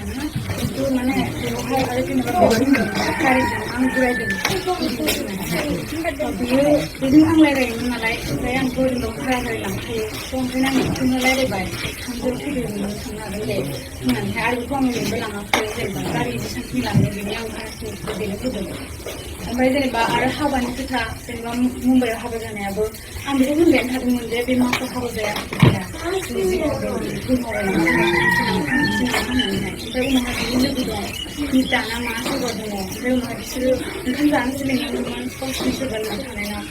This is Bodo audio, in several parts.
itu mana hai ada di mana cari ang gurai deh jadi ang lagi mana saya ang gurai dong cari lagi kong kena cuma lagi baik hampir tidak mana lagi mana hari kong ini bilang aku lagi cari di sana lagi ini yang harus dilakukan ओमफ्राय जेनेबा आरो हाबानि खोथा जेनेबा मुम्बाइआव हाबा जानायाबो आं बेखौ होनबायानो थादोंमोन जे बे माखौ हाबा जाया ओमफ्राय उनावहाय बिनि लोगो दं मिताना मा सोरबा दङ ओमफ्राय उनावहाय बिसोरो ओंखाम जानो लिंलांदोंमोन गावसिनि सोरबा थानायाव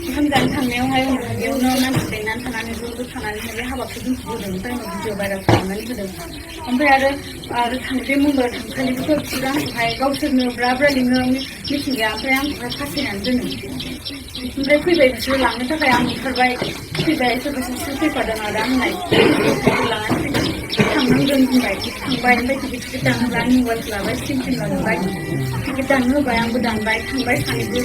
ओंखाम जानो थांनायावहाय उनावहाय बेयावनो मानसि लेंनानै थानानै ज' ज' थानानैहाय बे हाबाखौ दोनथ'बोदों ओमफ्राय उनाव भिडिअ भाइरेल खालामनानै होदों ओमफ्राय आरो बे मुम्बाइआव थांखालिबोथ' बिसोरो आंखौहाय गावसोरनो ब्रा ब्रा लिङो मिथिंगाया ओमफ्राय आंखौहाय फासिनानै दोनो ओमफ्राय फैबाय बिसोरो लांनो थाखाय आं ओंखारबाय फैबाय सोरबा सासे फैफादों आरो आंनाय लानानै थांनांगोन होनबाय थांबाय ओमफ्य टिकेट दानहोबाय आंनि मबाइलखौ लाबाय सिम लाजोबबाय टिकेट दाननो होबाय आंबो दानबाय थांबाय सानैबो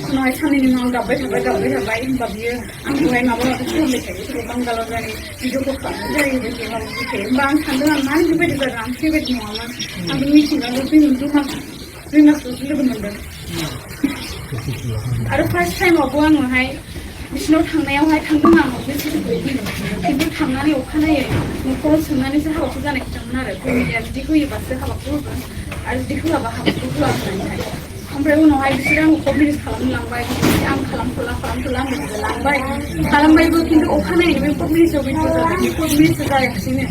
उनावहाय साननैनि उनाव गाबबाय थाबाय होनबा बियो आंखौहाय माबा माबि खालामबाय थायो सोरबा बांगालाव जानाय भिडिअखौ खालामनाय जायो बायदि माबा माबि थायो होमबा आं सानदों आं मानो बेबायदि जादों आं बेबायदि नङामोन आंबो मिथिंगाखौ दुइ मासल'सो लोगो मोनदों आरो फार्स्ट टाइमावबो आङोहाय बिसिनाव थांनायावहाय थांदों आं खिन्थु थांनानै अखानायै न'खराव सोंनानैसो हाबाखौ जानाय खोथामोन आरो फेमिलिया जुदि होयोबासो हाबाखौ होगोन आरो जुदि होआबा हाबाखौ होआ होननानैहाय ओमफ्राय उनावहाय बिसोरो आंखौ कभिड खालामलांबाय आं खालामथ'ला आंबो लांबाय खालामबायबो खिन्थु अखानायै बे कभिडआव भिडिअ जादों बे कभिडसो जायाखिसैनो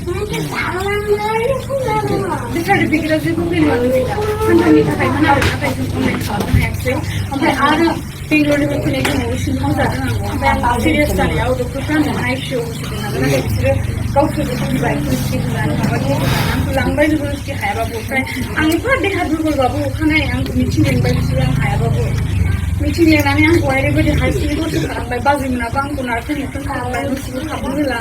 बे सार्टिफिकेटआव जेबो भेलुआनो गैला सानथामनि थाखायमोन आरो नाथाय जों अनलाइन खालामनो हायाखिसै ओमफ्राय आरो बेंगलरनिफ्राय फैनाय समाव सिङाव जादों आं ओमफ्राय आं सिरियास जानायाव डक्टरफ्रा आंनो आइसिइउ होसिगोन नालाय नाथाय बिसोरो गावसोरबो फैबाय पुलिसटि होनानै माबा आंखौ लांबाय पुलिसटि हायाबाबो ओमफ्राय आं एफा देहा दुरबलबाबो अखानायै आंखौ मिथिं लेंबाय बिसोरो आं हायाबाबो मिथिं लेंनानै आंखौहाय ओरैबायदि हारसिङै दसे खालामबाय बाजैमोनाबो आंखौ नारथों खालामबाय दसेबो हाबनो होला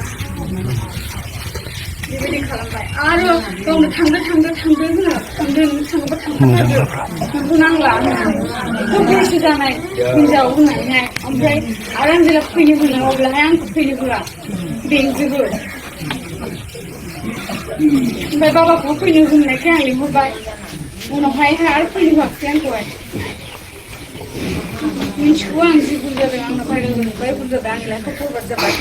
बेबायदि खालामबाय आरो गावनो थांदो होनो थाङोबा थांथारदो नोंखौ नांला होननानै बैसो जानाय हिनजाव होननानैहाय ओमफ्राय आरो आं जेब्ला फैनो होनो अब्लाहाय आंखौ फैनो होआ बेंजोबो ओमफ्राय बाबाखौबो फैनो होननायखाय आं लिंहरबाय उनावहाय आरो फैनो होआखिसै आंखौहाय मिथिगौ आं जि भुल जादों आंना भाइरेल जाबाय भुल जाबाय आंनि लाइफआव फरवार्ड जाबाय